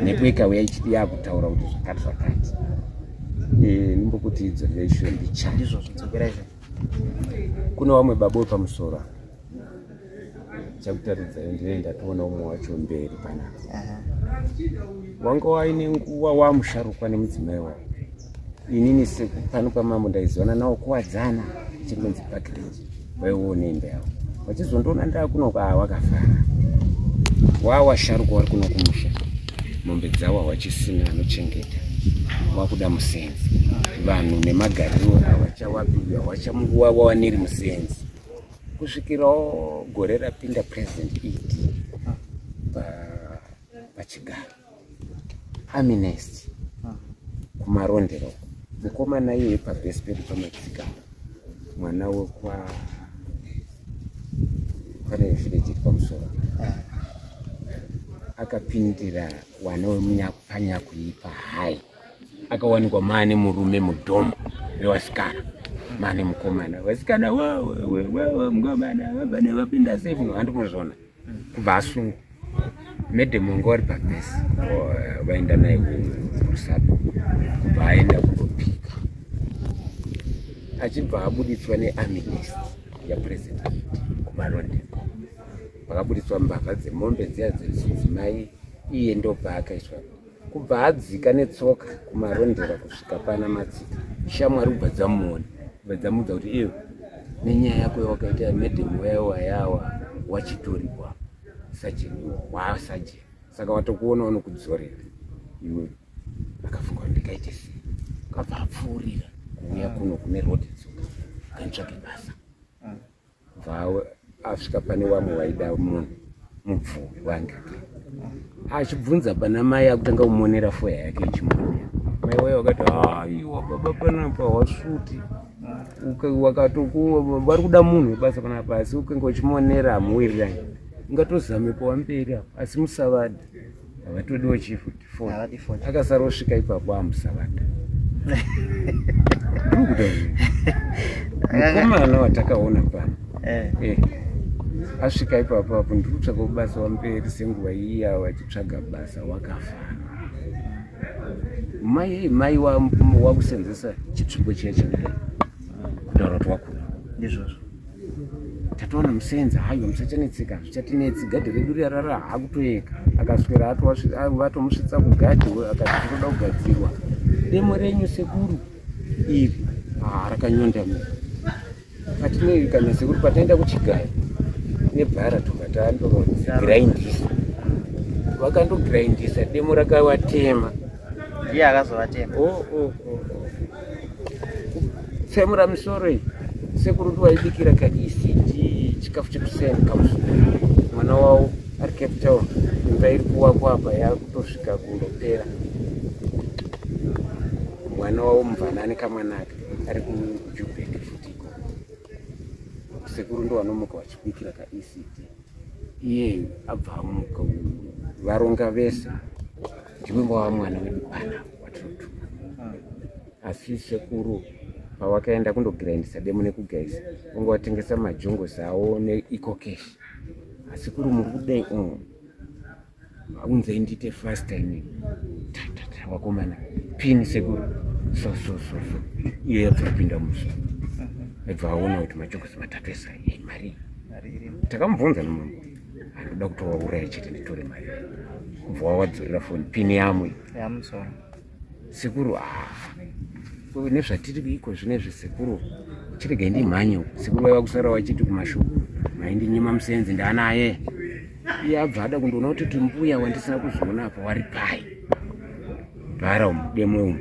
Mhepo ikauya yakutaura kuti zvakati zvakati. Ndimbokuti idzorere ishure mbichana. Ndizvozvo, dzokera izvo. Kune vamwe baba wepamusoro apa. Chakutaridzai ndine ndatoona umwe wacho mberi panapa. Wanga waine nguva wamusharukwa nemudzimai wavo. Inini pano pamambo ndaizivana nawo kuwadzana ichikunzi Parkridge, vaiwo neimba yavo. Vachizondiona ndakuno wakafara. Wawasharukwa wari kuno kumusha, mombe dzavo hawachisina anochengeta, wakuda musenzi. Vanhu nemagariro havachawapi, hawachamuwawaniri musenzi. Kusvikirawo gore rapinda President ED pachigaro, Amnesty kumarondera uko. Mukomana iyeye pabhesi pedu pamatsika, mwana wekwa pane village iri pamusoro, akapindira wana wemunyakuipa hai, akawanikwa maane murume mudhomo rewasikana, maane mukomana vasikana wewe mukomana vabane vapinda sei muno, handimuzvona. Kubva asungwa, madam wanga wari pabhesi, vaenda naye kurusape, kubva aenda kundopika, achibva abuditswa neamnesty yaPresident kumaronde. Pakabuditswa mbavha dzemombe dziya dzechidzimai, iye ndopaakaiswa. Kubva adzika netsoka kumarondera kusvika pana Matsika, shamwari kubva dzamuona, kubva dzamuudza kuti iyo nenyaya yako yawakaita madam wayawa wachitorikwa sajeni wasajeni, saka watokuona unokudzorera iwe. Akafunga kuti ndikaite sei, kabva apfuurira kuuya kuno kune rodhi tsoka kanitsvake basa. Bva asvika pane vamwe vaida munhu mubvuwi wange, achibvunza pana mai akutanga kumonera foya yake ichimonera. Mai wayo wakati, aiwa baba, panapa wasvuti wakatoku vari kuda munhu webasa panapa, asi ukange uchimonera hamuwirirani, ungatozame kuva mberi apo, asi musavada havatodiwo chifuti. Havadi foni. Akasara osvika ipapo amusavada. Ndiri kutaura mukomana watakaona pano. Asvika ipapo apo, ndiri kutsvaka basa wamberi, senguva iya vachitsvaga basa wakafara. Mai mai wakusenzesa chitsvimbo chiya chekudai kutaura kuti wakura. Ndizvozvo. Tatoona musenza, haiwa musachanetseka, zvichatinetsi, gadhi redu riya rara hakutoeka. Akaswera vatomusvitsa kugadhi, akati tinoda kugadzirwa demo renyu sekuru iri rakanyonda mira patine kana sekuru patinoenda kuchigayo nebhara tobva tandogiraindisa, vakandogiraindisa demo rakavatema. Ndiye akazovatema. Oh. Kutsemura misoro iyi, sekuru ndiwaibikira kaECD chikafu chekuseni kamusuku. Mwana wavo ari Cape Town, imba iri kuwakwa apa yakutosvika kundopera. Mwana wavo mubvanani kamwanaka ari kuJubek futi ikoko. Sekuru ndo vanomuka vachibikira kaECD, iyeyu abva amuka, varonga vese, ndiwe wava mwana wedu pana watinotuma. Asi sekuru pawakaenda kundogiraindisa demo nekugaisa, vanga watengesa majongosi avo neEcoCash. Asi kuri muri kudai, aunzei ndiite fast time tatata wakomana pini sekuru, so so so so, iye yabva yapinda muso, aibva aona kuti majongosi matatu esa mari. Mari irimo. Takamubvunza namambo, handoda kutovauraya chete nditore mari. Kubva wawadzorera foni pini yamwe. Yamusoro. Sekuru, ah, nezvatiri iko zvinezvi sekuru, chiregai ndimhanye. Sekuru vaiva kusara vachiti kumashoko, maindinyima musenzi ndaanaye. Iye abva ada kundoona kuti mbuya wandisina kuzoona apa wari pai, bhara umu, demo umu,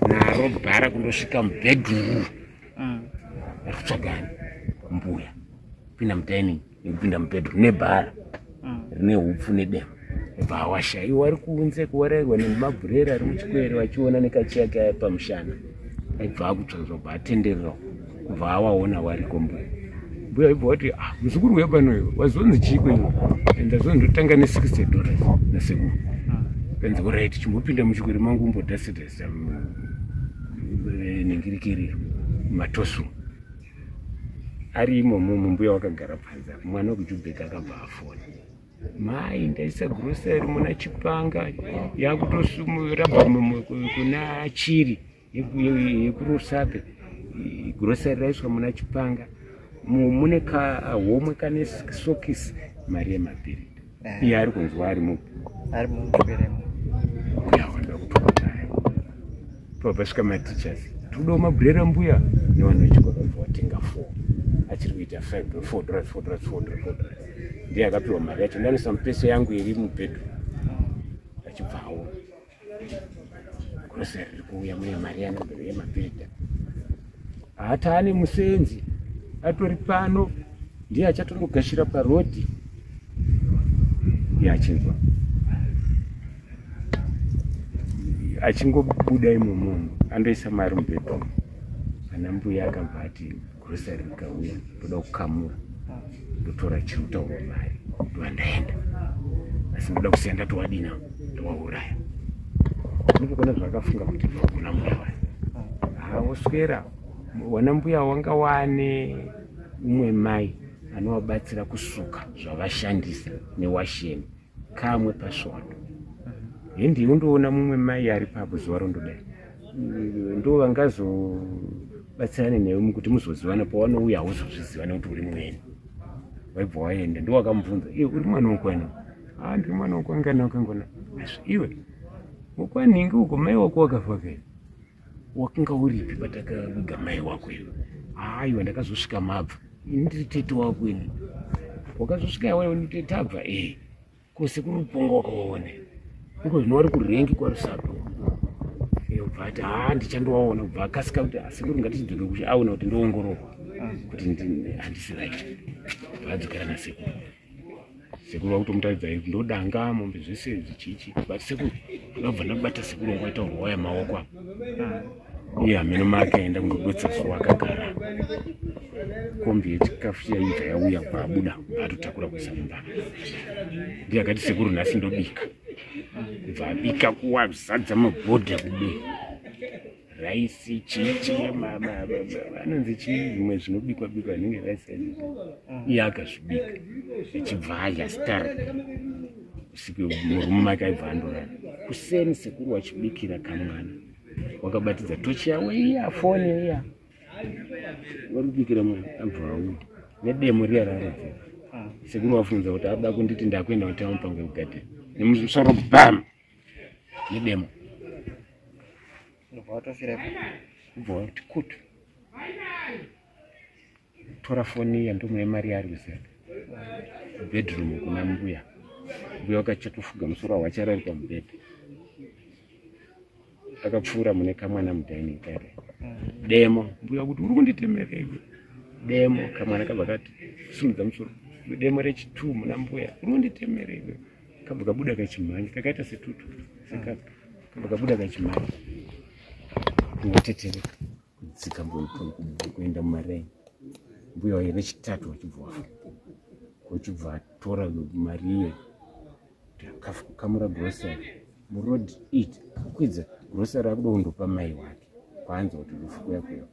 naro bhara kundosvika mubedroom. Ari kutsvagani mbuya, pinda mudining nekupinda mubedroom nebhara rine hupfu nedemo, bva awasha. Iwo ari kunze kuwarairwa nemabhurera ari muchikwere, vachiona nekachiya kaya pamushana, aibva akutsvaga, bva atenderera kubva awaona wariko mbuya. Mbuya ibva wati, ah, muzukuru wepanoyo wazonzi chiiko iwe? Ndazonzi ndotanga ne$60 nasekuru. Kanzi, alright, chimbopinda muchikwere mangu umbodhasidhasa nengirikiriro matosu ari imomo. Mumbuya wakagara panze apo, mwana wekuJubek akabva afona. Mai, ndaisa grocery muna Chipanga, yakutosumurabva kuna Chiri yekuRusape. Grocery raiswa muna Chipanga, mune kahomwe kane sokisi, mari yemabhiridha. Iye ari kunzwa ari mupi? Ari mumberemo. Mbuya wada kutouraya. Tobva mateachers, tikudawo mabhurera mbuya. Nevanhu vechikoro vabva vatenga 4, achiri kuita 5, $4, $4, $4, $4. Ndiye akapiwa mari yacho. Ndanoisa mupesi yangu iri mubedroom, achibva aona grocery riri kuuya mune mari yemabhiridha. Haataane musenzi atori pano, ndiye achatondogashira parodhi. Iye achinzwa achingobuda imomomo, andoisa mari mubedroom. Ana mbuya akabva ati grocery rikauya ndoda kukamura, ndotora chiri kutaurwa mari, ndova ndaenda, asi ndoda kusiya ndatowadina, ndowauraya. Ndikukona zvakafunga kuti kuna mbuya waya haoswera wana mbuya wanga wane umwe mai anovabatsira kusuka zvavashandisa newasheni kamwe pasvondo. Hendi undoona mumwe mai ari papo zuva rondodai, ndo vangazobatsirane newe mukuti muzozivana. Pawanouya hauzozviziva nekuti uri mweni. Waibva waenda, ndo wakamubvunza, iwe uri mwana wokwani? A, ndiri mwana wokwangana wakangona. Iwe wokwaningi uko, mai wako wakafa kai? Wakanga uripi patakaviga mai wako iwe? Aiwa, ndakazosvika mabva. Ini ndiri tete wako ini. Wakazosvika iwe tabva? E, kose kuri kuponga wakawaona iko zvino vari kurengi kwaRusape. Ubva ati, ha, ndichandowaona. Ubva akasika kuti asekuru ngatichidzoke kuti aona kuti ndoongororwa kuti handisi right. Ubva adzokera nasekuru. Sekuru vakutomutaridza, ndodanga mombe zvese zvichichi. But sekuru ndabva ndabata sekuru wangu aita urwaya maoko apa. Iye hameno make aenda kundodotsa zuva, akagara. Kombi yechikafu chiyaibva yauya, kwabuda atotakura kuisa mumba. Ndiye akati, sekuru, nhasi ndobika. Kubva abika, kuwazadza mabhodha kudei, raisi, chichi, anonzi chii, zvimwe zvinobikwa bikwa zvinenge raisi. Iye akazvibika, achibva adya star usiku. Murume make aibva andorara. Kuseni sekuru wachibikira kamwana, wakabatidza tochi yavo iya, foni iya, vari kubikira mwana. Abva auya nedemo riya rarodzera. Sekuru wafunza kuti ada kunditi ndakuenda kutema mupango wekugadheni, nemusoro bam, nedemo. Ndobva watofira ipapo. Ubva wati kutu tora foni iya, ndomune mari yaari kuziva. Bedroom kuna mbuya, mbuya wakachatofuga musoro, wacharari pamubhedha. Akapfuura mune kamwana mudining kare, demo. Mbuya kuti, uri kunditemerei demo? Kamwana kabva kati simudza musoro, demo rechitu muna mbuya. Uri kunditemerei? Kabva kabuda kachimhanya, kakaita setutu sekapi. Kabva kabuda kachimhanya, kungotetereka kudzika kuenda mumaraini. Mbuya waye rechitatu wachibva wafa. Wachibva atora mari iye, kukamura grocery muroad it, kukwidza grocery, akuda kundopa mai wake kwaanza kuti rufu kuya kuya.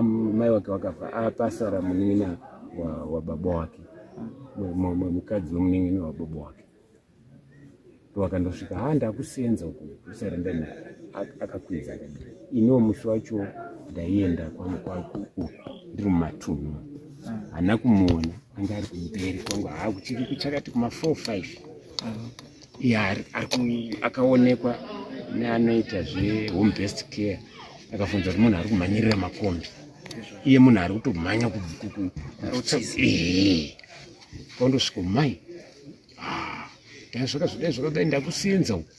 Mai wake wakafa, apasara munin'ina wababa wake, mukadzi wemunin'ina wababa wake. Wakandosvika, ha, ndakusenza uku, grocery ndana. Akakwidza akadai. Iniwo musi wacho ndaienda kwangu ndiri mumatunhu, haana kumuona, anga ari kumberi kwangu. Ha, kuchiri kuchakati kuma 4 5. Iye akaonekwa neanoita zvehome based care, akafunza kuti munhu ari kumhanyirira makombi, iye munhu ari kutomhanya. Ehe, kwandosvika, mai zvakazodai zvakadai, ndakusenza uku.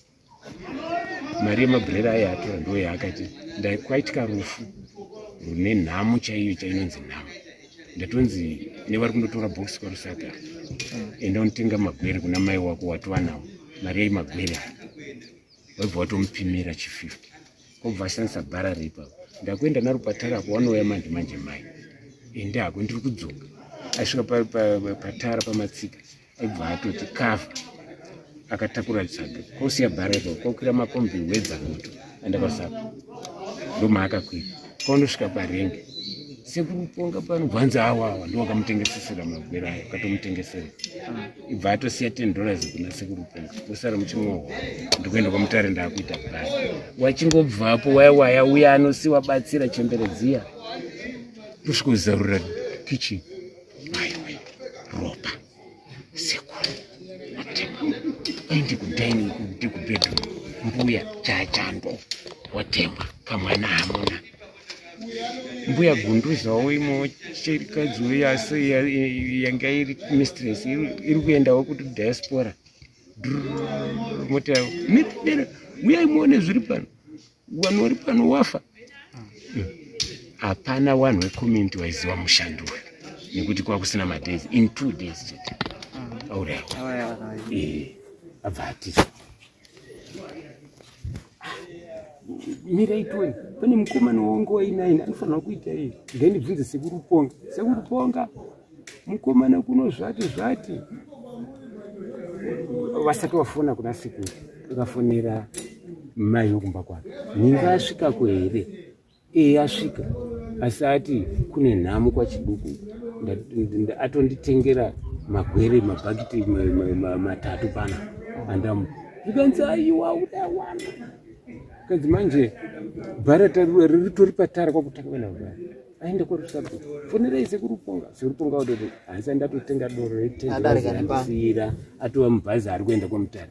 Mari yemabhurera aya atora ndo yaakati kwaitika rufu rune nhamo chaiyo chainonzi nhamo. Ndatonzi nevari kundotora bhokisi kwaRusaka, enda unotenga magwere kuna mai wako watova nawo, mari yemagwere aya. Waibva watomupimira chi50, kwobva ashandisa bhara reipapo. Ndakuenda naro patara apo, wanouya manje manje. Mai, ende hako, ndiri kudzoka. Asvika patara pamatsika, aibva atoti kavha, akatakura tsaga, kosiya bhara ipapo, kwakwira makombi Wedza moto aenda kwaRusaka. Ndomaakakwira, kwaundosvika parenge. Sekuru Ponga pano bvanzi awawa ndo wakamutengesesera magwera ayo, akatomutengesera. Ibva atosiya $10 kuna Sekuru Ponga, osara muchimwohwa. Ndikuenda kwaMutare, ndaakuita bhari. Wachingobvapo waya waya uya anosiwa batsira chembere dziya, tosvikozarura kitchen, aiwe ropa, sekuru watema. Aende kudining, kuti kubedroom, mbuya chachando watemwa, kamwana hamuna. Mbuya Gunduzawo imo chirikadzi asi yanga iri mistress iri kuendawo kuti diaspora. Mota mira, uyai muone zviri pano, vanhu vari pano wafa. Hapana vanhu vecommunity waiziva mushandi uyu nekuti kwakusina madays, in 2 days chete aurayiwa. Auraya vanhu. Abva atiza. Mirai tione, pane mukomana wangu wainaini anofanira kuita iyi. Ngaindibvunze Sekuru Ponga. Sekuru Ponga, mukomana kuno zvati zvati. Vasati vafona kuna sekuru, vakafonera mai wekumba kwake. Ninga asvikako here? Ee, asvika, asi ati kune nhamo kwaChiduku. Atonditengera magwere mabhakiti 3 pana andamu. Zvikanzi aiwa, udawana. Kanzi manje bhara riritori patara, kwakutanga kuenda kubhara, aende kwaRusape. Fonerai Sekuru Ponga. Sekuru Ponga udoti hansi andatotenga doro. Adarika nepano. Retendisiyira atova mubhazi ari kuenda kwaMutare.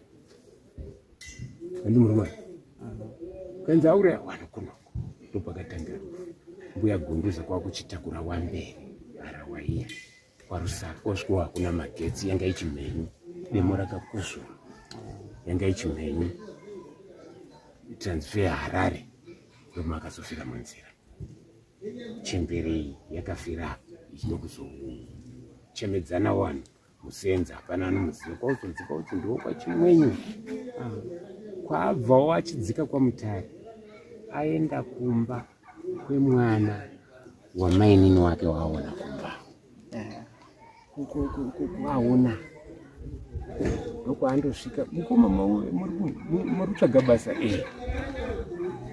Handi murume kanzi auraya wanhu kunoko. Ndopakatangira rufu. Mbuya Gunduza kwakuchitakura wamberi harawaiya kwaRusape, osvika hakuna magetsi, yanga ichimhenyu, demo rakakuzvura, yanga ichimhenyu. Transfer Harare, ndomakazofira munzira. Chembere iyi yakafira ichinokuzochemedzana wanhu musenza, hapana anomuziva. Kwauzodzika kuti ndiwo kwachimwenyu kwaabvawo achidzika kwaMutare, aenda kumba kwemwana wamainini wake waaona kumba kwaona. Ndokwaandosvika, mukoma, muri kutsvaga basa? E,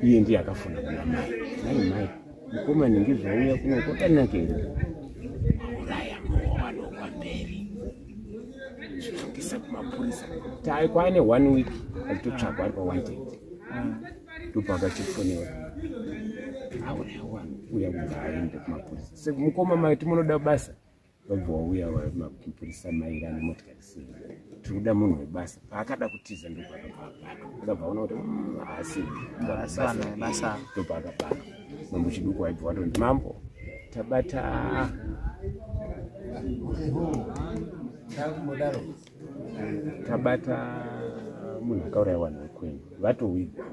iye ndiye akafona kuna mai. Mai, mai, mukoma ningi zvauya kuno kwakanaka here? Wauraya muwano mberi, zvisungisa kumapurisa. Kwaane one week achitotsvagwa ari pawanted. Ndopakachifonewa, auraya wanu uya, kubva aende kumapurisa. Mukoma, maiti munoda basa? Vabva wauya mapurisa mairi ane motikari sei, tiri kuda munhu webasa. Paakada kutiza ndopakabva abatwa, akabva aona kuti haasi Haasi vanhu vebasa. Ndopakabatwa. Mambo Chiduku waibva watonzi, mambo tabata. Ndakumbodaro. Tabata munhu akauraya vanhu vekwenyu, vatowigwa,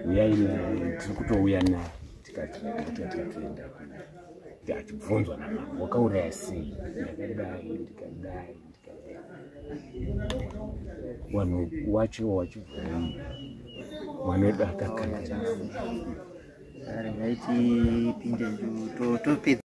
uyai naye, tiri kutouya naye. Tikatoenda achibvunzwa namambo, wakauraya sei? Ndakadai, ndikadai, ndikadai. Vanhu wacho wachibva mwana wedu akakanganisa. Regai tipinde topedza.